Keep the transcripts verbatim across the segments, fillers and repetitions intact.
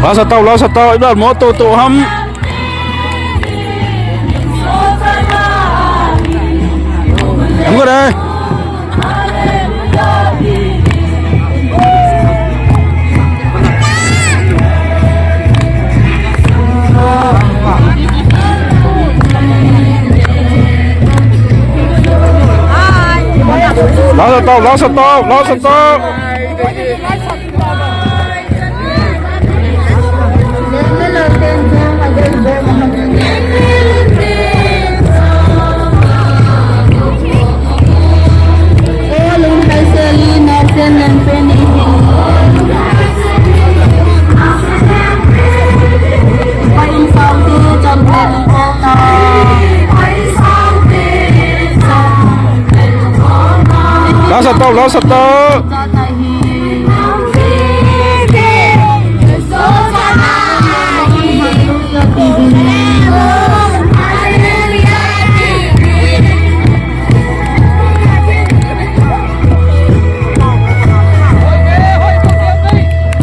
Lasa tau, lasa tau, ibar mo to to ham. Ham ko dai. Lasa tau, lasa tau, lasa tau. Lasa tau, lasa tau.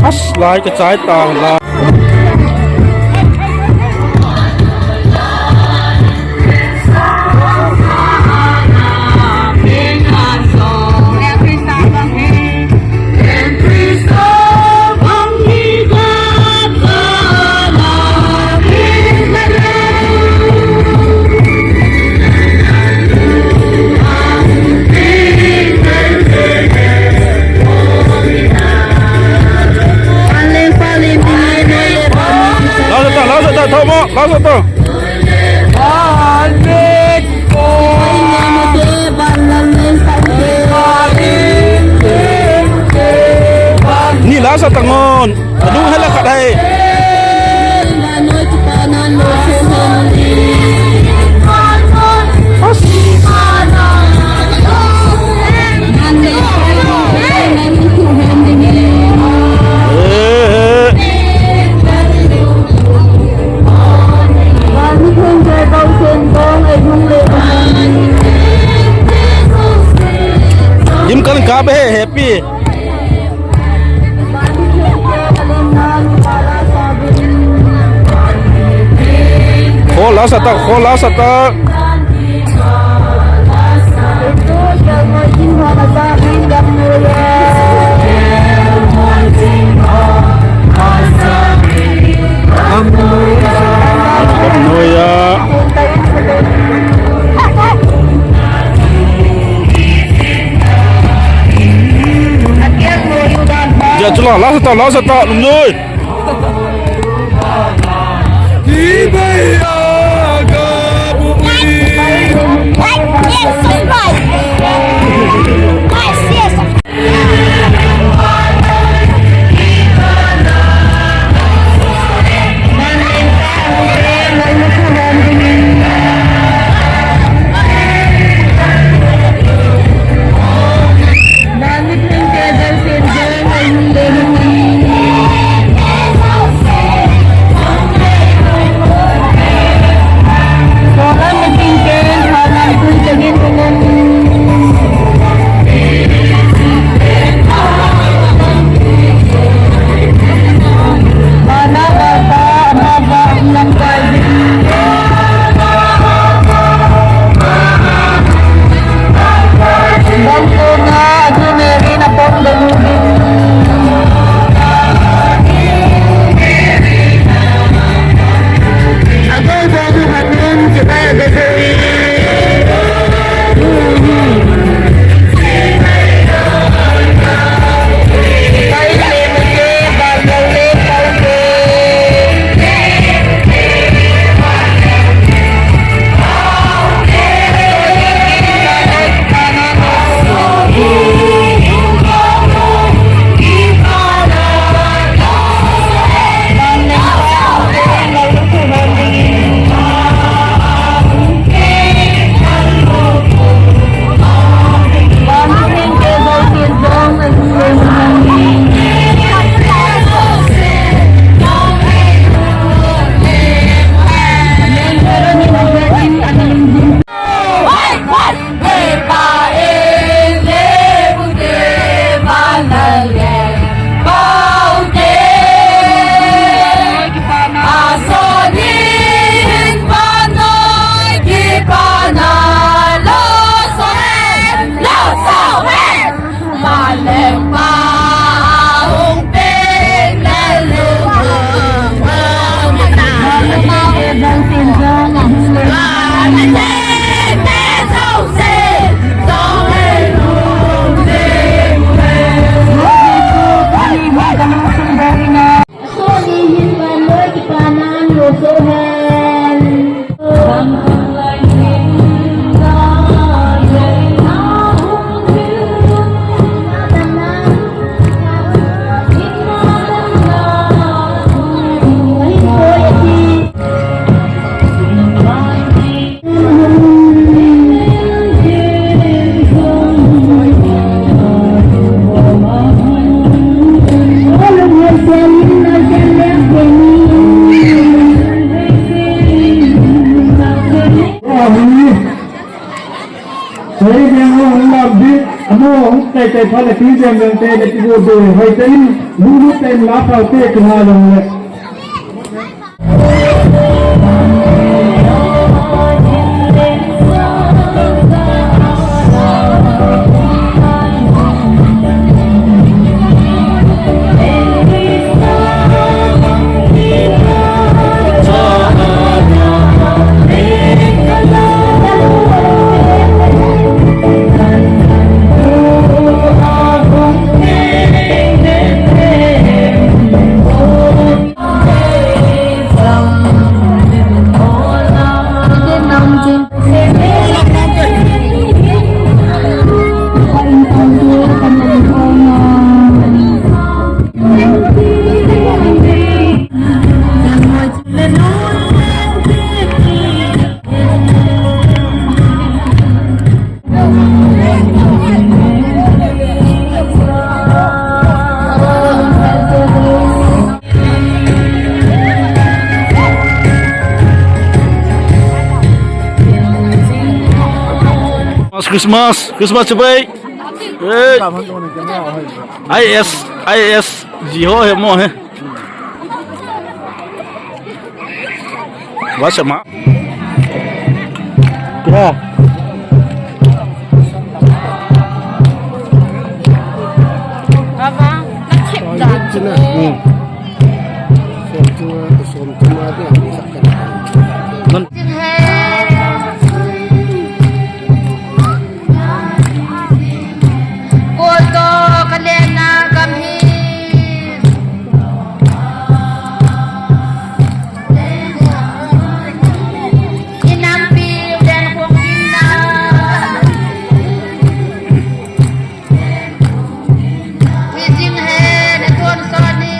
As, lai ka chai ta la. Lasa ta, lasa ta, tho mo, lasa ta. Ni lasa ta ngon. Adung hala khat hai. Jim kan ka be happy. Kho lasa ta, kho lasa ta. Hallelujah. Ja, chula, lasa ta, lasa ta, Numnoi. Like, share, subscribe. Like, share, subscribe. Te pha le pi jeng jeng te le ti bu du hoi te in lu lu te in la pha te tu na jong le. Christmas, Christmas chubai. Hey. I S, I S, G ho he mo he. What's up, ma? Yeah. Baba, na chip da. Hmm. Koto kalena gam hi. Inampi den kong ina. Wi jing he na ton soni.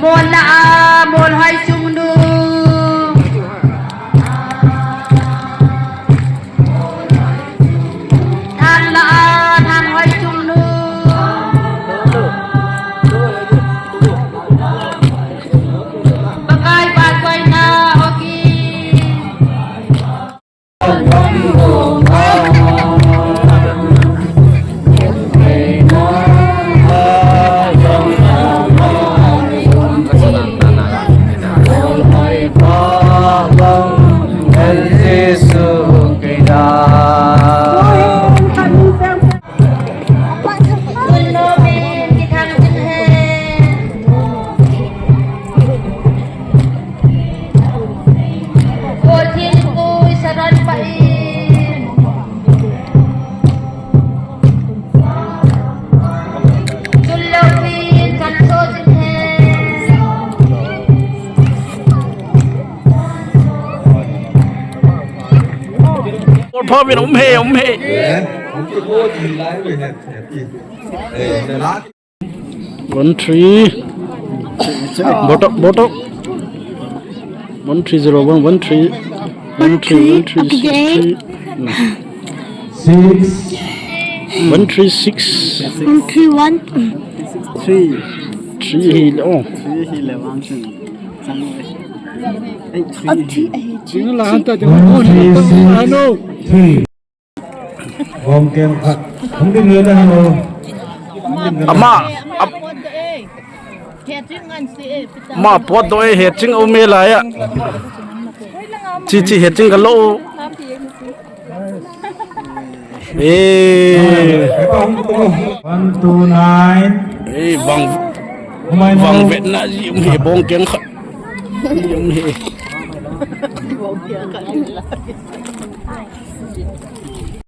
Mol la a, mol hoi chung nu. Than la a, than hoi chung nu. Pakai pa koi na hoki. Por favor, um he, um he. One three. Boto, boto. One three zero one, one three, one three, one three, six three. Six. One three six. One three one. Three. Three hi le, oh. Three hi le, one three. Chang le. Eight three. A three ahi, three. One three six three. Bong keng khat. Hung ding le na lo. Ama, am- Ma pot do e, he ching o me la ya. Chi chi he ching ka lo. Eh. One two nine. Eh, bang. Bang vet na ji um he bong keng khat. Ji um he.